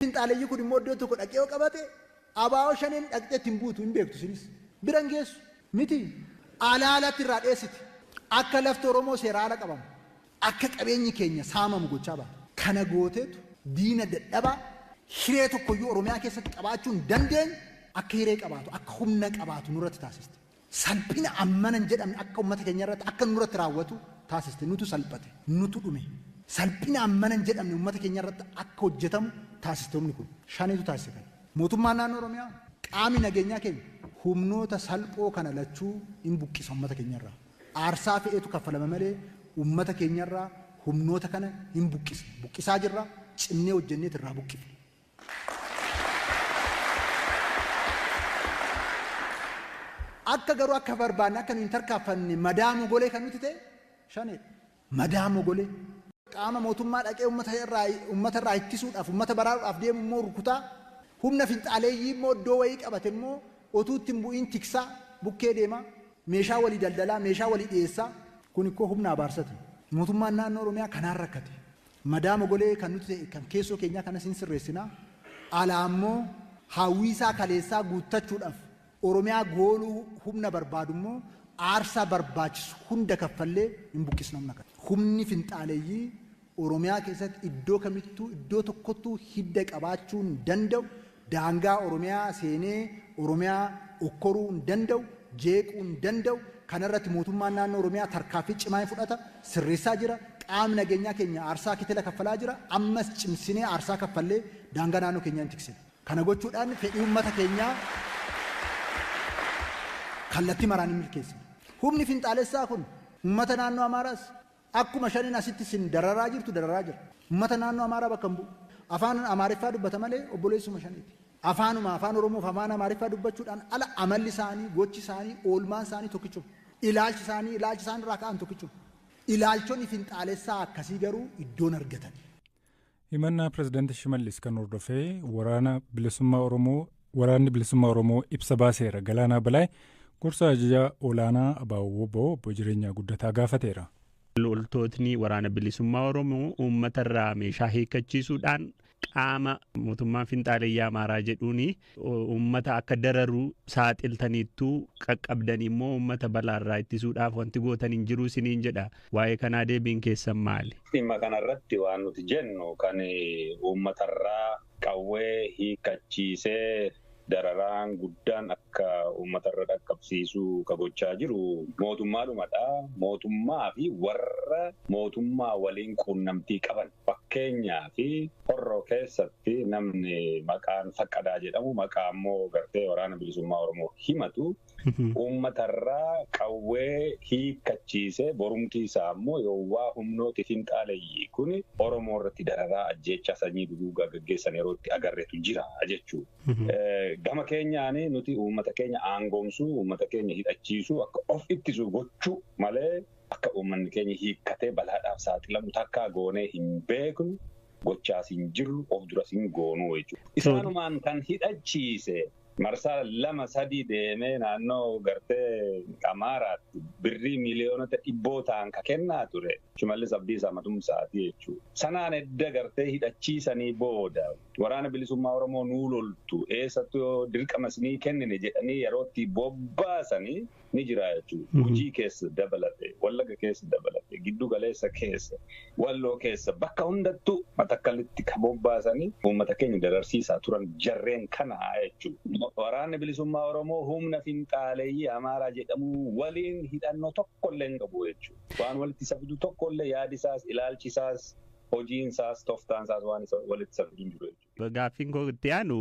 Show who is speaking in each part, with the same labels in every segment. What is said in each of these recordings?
Speaker 1: Finxaaleyyii kun immoo iddoo tokko dhaqee yoo qabate abaa'oo shaneen dhaqxee ittiin buutu hin beektu isinis. Bira hin geessu miti. Alaalatti irraa dheessiti. Akka lafti Oromoo seera ala qabamu. Akka qabeenyi keenya saamamu gochaa baate. Kana gooteetu diina dadhabaa hiree tokkoyyuu Oromiyaa keessatti qabaachuu hin dandeenye akka hiree qabaatu akka humna qabaatu nurratti taasiste. Salphina ammana hin jedhamne akka uummata keenya irratti akka nurratti raawwatu taasiste. Nutu salphate. Nutu dhume. Salphina ammana hin jedhamne uummata keenya irratti akka hojjetamu taasiste humni kun. Shaneetu taasise kana. Mootummaan naannoo Oromiyaa qaamni nageenyaa keenya humnoota salphoo kana lachuu hin buqqisa uummata keenya irraa. Aarsaa fe'eetu kaffalama malee uummata keenya irraa humnoota kana hin buqqisne. Buqqisaa jirra, cimnee hojjenneet irraa buqqifne. Akka garuu akka barbaanne akka nu hin tarkaanfanne madaa mogolee kan nuti ta'e shaneedha. Madaa mogolee. Qaama mootummaa dhaqee uummata irraa ittisuudhaaf uummata baraaruudhaaf deemu immoo rukutaa humna finxaaleeyyii immoo iddoo wayii qabate immoo otuu itti hin bu'iin tiksaa bukkee deemaa meeshaa walii daldalaa meeshaa walii dhiyeessaa kun ikkoo humna abaarsati. Mootummaan naannoo Oromiyaa kanaan rakkate. Madaa mogolee kan nuti ta'e kan keessoo keenyaa kanas hin sirreessinaa. Alaa immoo hawwiisaa kaleessaa guuttachuudhaaf Oromiyaa gooluu humna barbaadu immoo aarsaa barbaachisu hunda kaffallee hin buqqisna humna kana. Humni finxaaleeyyii Oromiyaa keessatti iddoo kamittuu iddoo tokkottuu hidda qabaachuu hin danda'u. Daangaa Oromiyaa seenee Oromiyaa okkoruu hin danda'u, jeequu hin danda'u. Kanarratti mootummaan naannoo Oromiyaa tarkaanfii cimaa hin fudhata, sirreessaa jira. Qaamni nageenyaa keenya aarsaa kitila kaffalaa jira. Ammas cimsinee aarsaa kaffallee daangaa naannoo keenyaa hin tiksina. Kana gochuudhaan fedhii uummata keenyaa kallattii maraan hin milkeessine. Humni finxaalessaa kun uummata naannoo Amaaraas akkuma shaniin asitti isin dararaa jirtu dararaa jira. Uummata naannoo Amaaraa bakka hin bu'u. Afaan Amaariffaa dubbata malee obboleessuma shaniiti. Afaanuma afaan Oromoof afaan Amaariffaa dubbachuudhaan ala amalli isaanii, gochi isaanii, oolmaan isaanii tokkichuma. Ilaalchi isaanii, ilaalchi isaan irraa ka'an tokkichuma. Ilaalchonni finxaalessaa akkasii garuu iddoon argatan.
Speaker 2: Himannaa pirezidaantii Shimallis kan hordofee waraana bilisummaa Oromoo waraanni bilisummaa Oromoo ibsa baaseera. Galaanaa Balaay gorsa ajajaa olaanaa ABO obbo Jireenyaa Guddataa gaafateera.
Speaker 3: Loltootni waraana bilisummaa Oromoo uummata irraa meeshaa hiikkachiisuudhaan qaama mootummaan finxaaleyyaa Amaaraa jedhuun uummata akka dararu saaxiltaniittuu qaqqabdanii immoo uummata balaarraa ittisuudhaaf wanti gootan hin jiru isiniin jedha. Waa'ee kanaa deebiin keessan maali?
Speaker 4: Dhimma kanarratti waan nuti jennu kan uummatarraa qawwee hiikkachiisee dararaan guddaan akka uummatarra dhaqqabsiisuu ka gochaa jiru mootummaadhumadha. Mootummaa fi warra mootummaa waliin quunnamtii qaban fakkeenyaa fi Horroo keessatti namni maqaan Faqqadaa jedhamu maqaa immoo gartee waraana bilisummaa Oromoo himatu uummatarraa qawwee hiikkachiisee borumtii isaa immoo yowwaa humnooti finxaaleyyii kun Oromoo irratti dararaa ajjeechaa sanyii duguugaa gaggeessan yeroo itti agarreetu jira jechuudha. Gama keenyaan nuti uummata keenya aangoomsuu, uummata keenya hidhachiisuu, akka of ittisu gochuu malee akka uummanni keenya hiikkatee balaadhaaf saaxilamu takkaa goonee hin beeknu, gochaas hin jirru, of duras hin goonuu jechuudha. Isaanumaan kan hidhachiise marsaa 2 3 deemee naannoo gartee Amaaraatti birrii miiliyoonota dhibboo ta'an ka kennaa ture Shimallis Abdiisaa matumsaati jechuudha. Sanaan edda gartee hidhachiisanii booda waraana bilisummaa Oromoo nuu loltu eessattuu yoo dirqama isinii kennine jedhanii yeroo itti bobbaasanii ni jira jechuudha. Gujii keessa dabalate, Wallaga keessa dabalate, giddu galeessa keessa, Walloo keessa bakka hundattuu matakkalitti ka bobbaasanii uummata keenya dararsiisaa turan jarreen kana jechuudha. Waraanni bilisummaa Oromoo humna finxaaleeyyii Amaaraa jedhamu waliin hidhannoo tokkollee hin qabu jechuudha. Waan walitti isa fidu tokkollee yaadi isaas, ilaalchi isaas, hojiin isaas, tooftaan isaas waan isa walitti isa fidu hin jiru jechuudha.
Speaker 3: Gaaffiin koo itti aanu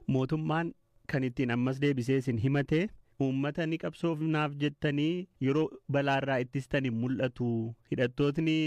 Speaker 3: mootummaan kan ittiin ammas deebisee isin himate uummata ni qabsoofnaaf jettanii yeroo balaarraa ittistanii mul'atu. Hidhattootni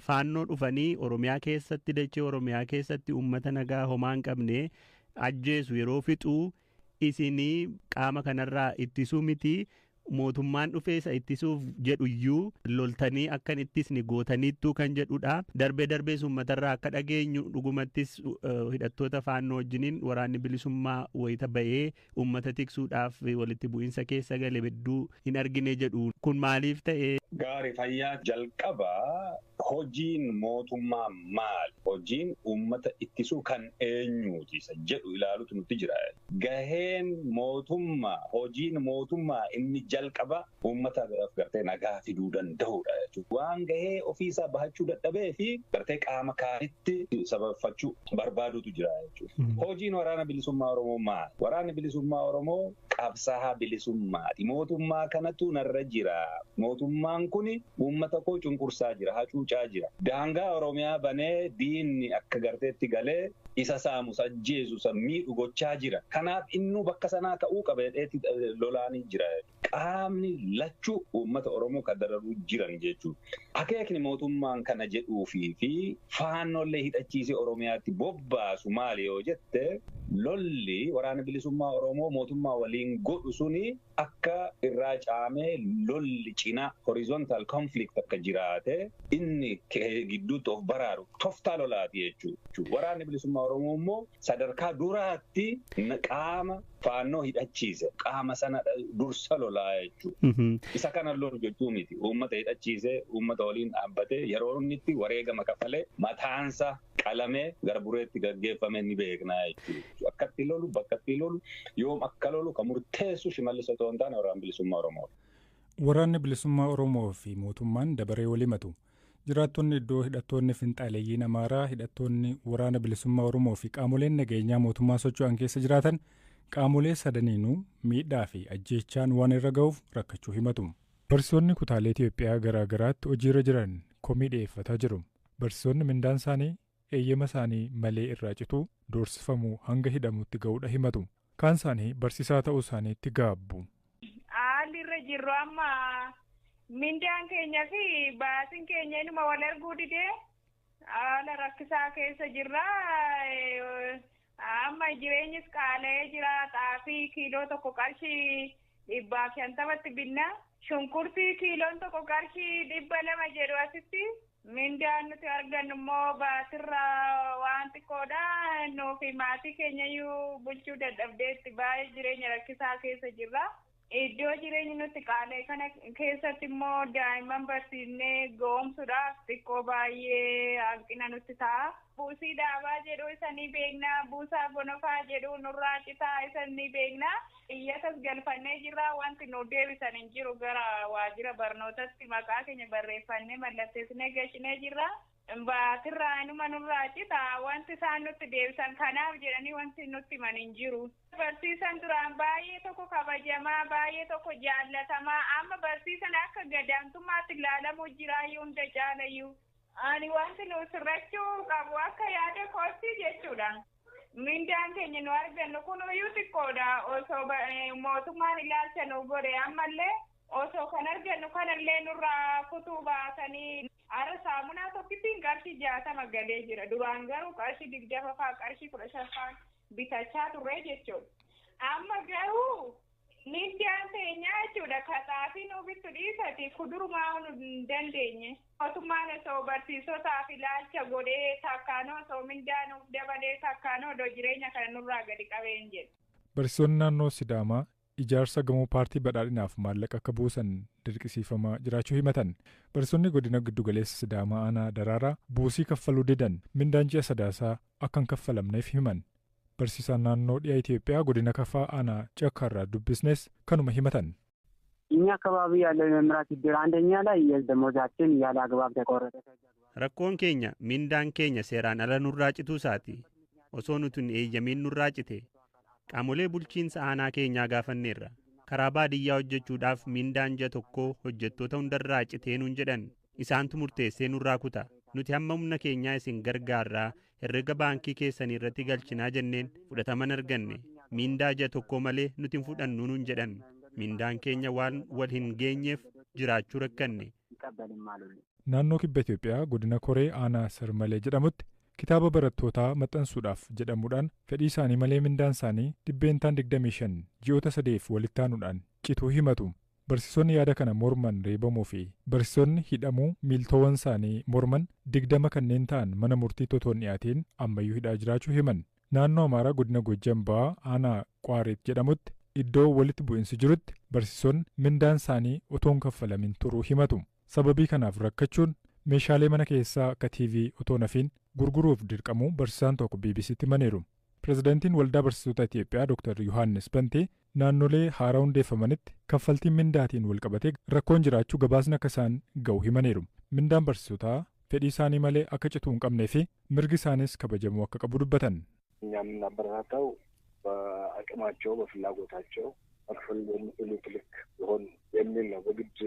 Speaker 3: faannoo dhufanii Oromiyaa keessatti dachee Oromiyaa keessatti uummata nagaa homaa hin qabne ajjeesu yeroo fixu isinii qaama kanarraa ittisuu miti mootummaan dhufee isa ittisuuf jedhu iyyuu loltanii akkan ittisni gootaniittuu kan jedhudha. Darbee darbees uummatarraa akka dhageenyu dhugumattis hidhattoota faannoo wajjiniin waraanni bilisummaa wayita ba'ee uummata tiksuudhaaf walitti bu'iinsa keessa gale hedduu hin argine jedhu. Kun maaliif ta'e
Speaker 4: Gaarii fayyaa jalqabaa hojiin mootummaa maali? Hojiin uummata ittisuu kan eenyuuti isa jedhu ilaalutu nutti jira. Gaheen mootummaa hojiin mootummaa inni jalqaba uummata gartee nagaa fiduu danda'udha jechuudha. Waan gahee ofiisaa bahachuu dadhabee fi gartee qaama kaanitti sababfachuu barbaadutu jira jechuudha. Hojiin waraana bilisummaa Oromoo maali? Waraanni bilisummaa Oromoo qabsaa'aa bilisummaati. Mootummaa kanatu narra jira. Mootummaan kun uummata koo cunqursaa jira, hacuucaa jira. Daangaa Oromiyaa banee diinni akka garteetti galee isa saamu, ajjeesu, isa miidhu gochaa jira. Kanaaf innuu bakka sanaa ka'uu qaba jedheetti lolaanii jira. Qaamni lachuu uummata Oromoo kan dararuu jiran jechuudha. Akeekni mootummaan kana jedhuufii fi faannollee hidhachiisee Oromiyaatti bobbaasu maali yoo jette lolli waraana bilisummaa Oromoo mootummaa waliin godhu suni akka irraa caamee lolli cinaa horizontal conflict akka jiraate inni gidduutti of baraaru toftaa lolaati jechuudha. Waraanni bilisummaa Oromoo immoo sadarkaa duraatti qaama faannoo hidhachiise qaama sana dursa lolaa jechuudha. Isa kana lolu jechuu miti. Uummata hidhachiise, uummata waliin dhaabbatee yeroo inni itti wareegama kafalee mataansa qalamee gara bureetti gaggeeffame ni beekna jechuudha. Akkatti lolu, bakkatti lolu, yoom akka lolu kan murteessu Shimallis otoo hin taane waraana bilisummaa Oromoo.
Speaker 2: Waraanni bilisummaa Oromoo fi mootummaan dabaree wal himatu. Jiraattonni iddoo hidhattoonni finxaaleeyyiin Amaaraa hidhattoonni waraana bilisummaa Oromoo fi qaamoleen nageenyaa mootummaa socho'an keessa jiraatan qaamolee sadaniinuu miidhaa fi ajjeechaan waan irra ga'uuf rakkachuu himatu. Barsiisonni kutaalee Itoophiyaa garaa garaatti hojiirra jiran komii dhiyeeffataa jiru. Barsiisonni mindaan isaanii eeyyama isaanii malee irraa cituu doorsifamuu hanga hidhamutti ga'uudha himatu. Kaan isaanii barsiisaa ta'uu isaaniitti gaabbu.
Speaker 5: Haalli irra jirru amma mindaan keenya fi baasiin keenya inuma wal arguu didee haala rakkisaa keessa jirra. Amma jireenyis qaala'ee jira. Xaafii kiiloo tokko qarshii 150tti binna. Shunkurtii kiiloon tokko qarshii 200 jedhu asitti. Mindaan nuti argannu immoo baasirraa waan xiqqoodha. Nuufi maatii keenyayyuu bulchuu dadhabdeetti baay'ee jireenya rakkisaa keessa jirra. Iddoo jireenyi nuti qaala'e kana keessatti immoo daa'imman barsiisnee goomsuudhaaf xiqqoo baay'ee hanqina nutti ta'a. Buusii dhaabaa jedhu isa ni beekna. Buusaa gonofaa jedhu nurraa citaa isa ni beekna. Iyyatas galfannee jirra. Wanti nu deebisan hin jiru gara waajjira barnootatti maqaa keenya barreeffannee mallatteessinee gashinee jirra. Baatirraa inuma nurraa cita. Wanti isaan nutti deebisan kanaaf jedhanii wanti nutti himan hin jiru. Barsiisan duraan baay'ee tokko kabajamaa, baay'ee tokko jaallatamaa. Amma barsiisan akka gadaantummaatti ilaalamuu jiraayyuu hunda jaalayyuu. Ani wanti nu sirrachuu qabu akka yaada kootti jechuudha. Mindaan keenya nu argannu kunuyyuu xiqqoodha. Osoo mootummaan ilaalcha nu godhe ammallee osoo kan argannu kanallee nurraa kutuu baasanii. Ara saamunaa tokkittiin qarshii 60 galee jira. Duraan garuu qarshii 20 faa qarshii 15 faa bitachaa turre jechuudha. Amma garuu mindaan keenyaa jechuudha ka xaafii nu bittu dhiisati kudurumaa nu hin dandeenye. Mootummaan osoo barsiisotaaf ilaalcha godhee takkaanoo osoo mindaa nuuf dabalee takkaanoo odoo jireenya kana nurraa gadi qabeen jedhu.
Speaker 2: Barsiisonni naannoo Sidaamaa ijaarsa gamoo paartii badhaadhinaaf maallaqa akka buusan dirqisiifamaa jiraachuu himatan. Barsiisonni godina giddugaleessa Sidaamaa aanaa Daraaraa buusii kaffaluu didan mindaan ji'a sadaasaa akka hin kaffalamneef himan. Barsiisaan naannoo dhiyaa Itoophiyaa godina Kafaa aanaa Cakkaarraa dubbisnes kanuma himatan.
Speaker 6: እኛ አካባቢ ያለው የመምህራን ችግር አንደኛ ላይ ደሞዛችን ያለ አግባብ ተቆረጠ።
Speaker 3: Rakkoon keenya mindaan keenya seeraan ala nurraa cituu isaati. Osoo nuti hin eeyyamiin nurraa cite. Qaamolee bulchiinsa aanaa keenyaa gaafanneerra. Karaa baadiyyaa hojjechuudhaaf mindaan ji'a tokkoo hojjettoota hundarraa citee nuun jedhan. Isaantu murteessee nurraa kuta. Nuti hamma humna keenyaa isin gargaarraa herrega baankii keessanii irratti galchinaa jenneen fudhataman arganne. Mindaa ji'a tokkoo malee nuti hin fudhannu nuun jedhan. Mindaan keenya waan wal hin geenyeef jiraachuu rakkanne.
Speaker 2: Naannoo kibba Itoophiyaa godina Koree aanaa Sarmalee jedhamutti kitaaba barattootaa maxxansuudhaaf jedhamuudhaan fedhii isaanii malee mindaan isaanii 25% ji'oota sadeef walitti aanuudhaan cituu himatu. Barsiisonni yaada kana morman reebamuu fi barsiisonni hidhamuu miiltoowwan isaanii morman 20 kanneen ta'an mana murtii otoo hin dhiyaatiin ammayyuu hidhaa jiraachuu himan. Naannoo Amaaraa godina Gojjam Ba'aa aanaa Qwaariit jedhamutti iddoo walitti bu'insi jirutti barsiisonni mindaan isaanii otoo hin kaffalamin turuu himatu. Sababii kanaaf rakkachuun meeshaalee mana keessaa akka TV otoo nafiin gurguruuf dirqamuu barsiisaan tokko BBCtti himaniiru. Pireezidaantiin Waldaa Barsiisota Itiyoophiyaa Dr. Yohaannis Bantee naannolee haaraa hundeeffamanitti kaffaltiin mindaatiin walqabatee rakkoon jiraachuu gabaasni akka isaan ga'u himaniiru. Mindaan barsiisotaa fedhii isaanii malee akka cituu hin qabnee fi mirgi isaanis kabajamuu akka qabu dubbatan.
Speaker 7: እኛ የምናበረታታው በአቅማቸው በፍላጎታቸው መክፈል በሚችሉት ልክ ቢሆን የሚል ነው። በግድ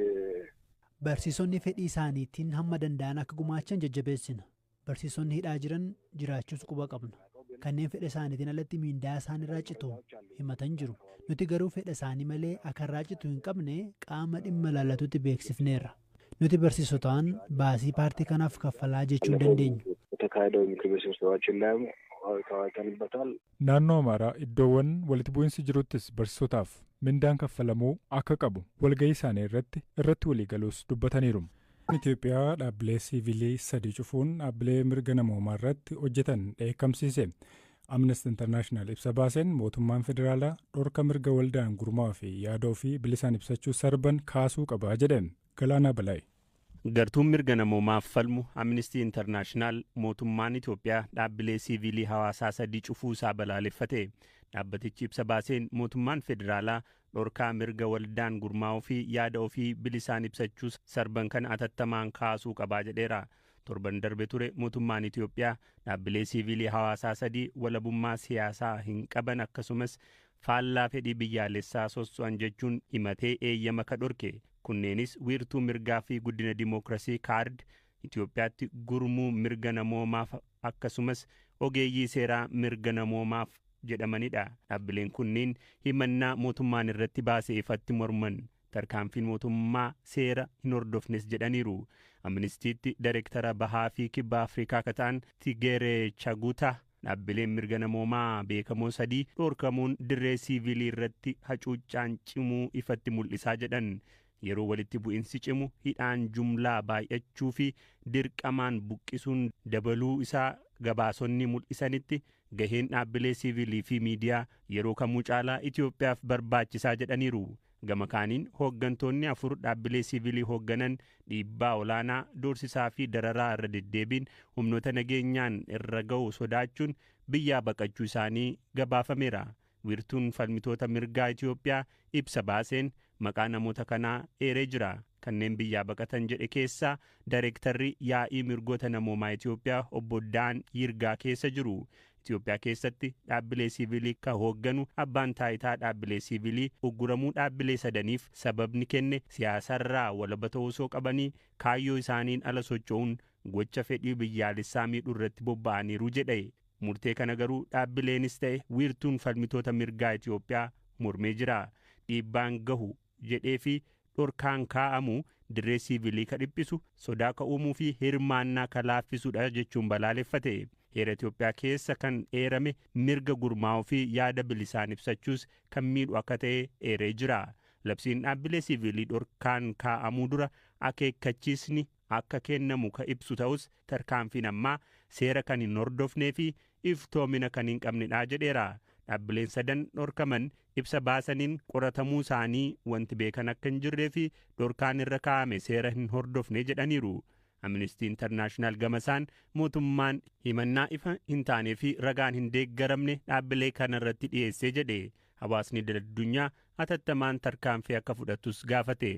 Speaker 8: Barsiisonni fedhii isaaniitiin hamma danda'an akka gumaachan jajjabeessina. Barsiisonni hidhaa jiran jiraachuus quba qabna. Kanneen fedha isaaniitiin alatti miindaa isaan irraa citu himatan jiru. Nuti garuu fedha isaanii malee akka irraa citu hin qabne qaama dhimma ilaallatutti beeksifneerra. Nuti barsiisotaan baasii paartii kanaaf kaffalaa jechuu hin dandeenyu.
Speaker 7: በተካሄደው የምክር ቤት ስብሰባችን ላይም ተወያይተንበታል።
Speaker 2: Naannoo Amaaraa iddoowwan walitti bu'iinsi jiruttis barsiisotaaf mindaan kaffalamuu akka qabu walgahii isaanii irratti waliigaluus dubbataniiru. Itoophiyaa dhaabbilee siivilii sadii cufuun dhaabbilee mirga namoomaa irratti hojjetan dheekkamsiise. Amnesty International ibsa baaseen mootummaan federaalaa dhorka mirga waldaan gurmaa'uu fi yaada ofii bilisaan ibsachuu sarban kaasuu qaba jedhe. Galaanaa Balaay.
Speaker 3: Gartuun mirga namoomaaf falmu Amnesty International mootummaan Itoophiyaa dhaabbilee siivilii hawaasaa sadii cufuu isaa balaaleffate. Dhaabbatichi ibsa baaseen mootummaan federaalaa dhorkaa mirga waldaan gurmaa'uu fi yaada ofii bilisaan ibsachuu sarban kana atattamaan kaasuu qabaa jedheera. Torban darbe ture mootummaan Itoophiyaa dhaabbilee siivilii hawaasaa sadii walabummaa siyaasaa hin qaban akkasumas faallaa fedhii biyyaalessaa sosso'an jechuun himatee eeyyama ka dhorke. Kunneenis wiirtuu mirgaa fi guddina dimookiraasii kaard Itoophiyaatti gurmuu mirga namoomaaf akkasumas ogeeyyii seeraa mirga namoomaaf jedhamanidha. Dhaabbileen kunneen himannaa mootummaan irratti baase ifatti morman. Tarkaanfiin mootummaa seera hin hordofnes jedhaniiru. Amnistiitti Dareektara Bahaa fi Kibba Afrikaa akka ta'an Tigeree Chaguta dhaabbileen mirga namoomaa beekamoo sadii dhorkamuun dirree siivilii irratti hacuuccaan cimuu ifatti mul'isaa jedhan. Yeroo walitti bu'insi cimu hidhaan jumlaa baay'achuu fi dirqamaan buqqisuun dabaluu isaa gabaasonni mul'isanitti gaheen dhaabbilee siivilii fi miidiyaa yeroo kamuu caalaa Itoophiyaaf barbaachisaa jedhaniiru. Gama kaaniin hooggantoonni afur dhaabbilee siivilii hoogganan dhiibbaa olaanaa doorsisaa fi dararaa irra deddeebiin humnoota nageenyaan irra ga'u sodaachuun biyyaa baqachuu isaanii gabaafameera. Wiirtuun falmitoota mirgaa Itoophiyaa ibsa baaseen maqaa namoota kanaa eeree jira. Kanneen biyyaa baqatan jedhe keessaa Dareektarri yaa'ii mirgoota namoomaa Itoophiyaa obbo Daan Yirgaa keessa jiru. Itoophiyaa keessatti dhaabbilee siivilii kan hoogganu abbaan taayitaa dhaabbilee siivilii ugguramuu dhaabbilee sadaniif sababni kenne siyaasarraa walaba ta'uu osoo qabanii kaayyoo isaaniin ala socho'uun gocha fedhii biyyaalessaa miidhuu irratti bobba'aniiru jedhe. Murtee kana garuu dhaabbileenis ta'e wiirtuun falmitoota mirgaa Itoophiyaa mormee jira. Dhiibbaan gahu jedhee fi dhorkaan kaa'amu dirree siivilii ka dhiphisu sodaa ka uumuu fi hirmaannaa ka laaffisudha jechuun balaaleffate. Heera Itoophiyaa keessa kan eerame mirga gurmaa'uu fi yaada bilisaan ibsachuus kan miidhu akka ta'e eeree jira. Labsiin dhaabbilee siivilii dhorkaan kaa'amuu dura akeekkachiisni akka kennamu ka ibsu ta'us tarkaanfiin ammaa seera kan hin hordofnee fi iftoomina kan hin qabnedha jedheera. Dhaabbileen sadan dhorkaman ibsa baasaniin qoratamuu isaanii wanti beekan akka hin jirree fi dhorkaan irra kaa'ame seera hin hordofne jedhaniiru. Amnesty International gamasaan mootummaan himannaa ifa hin taanee fi ragaan hin deeggaramne dhaabbilee kana irratti dhiyeessee jedhe. Hawaasni addunyaa atattamaan tarkaanfii akka fudhatus gaafate.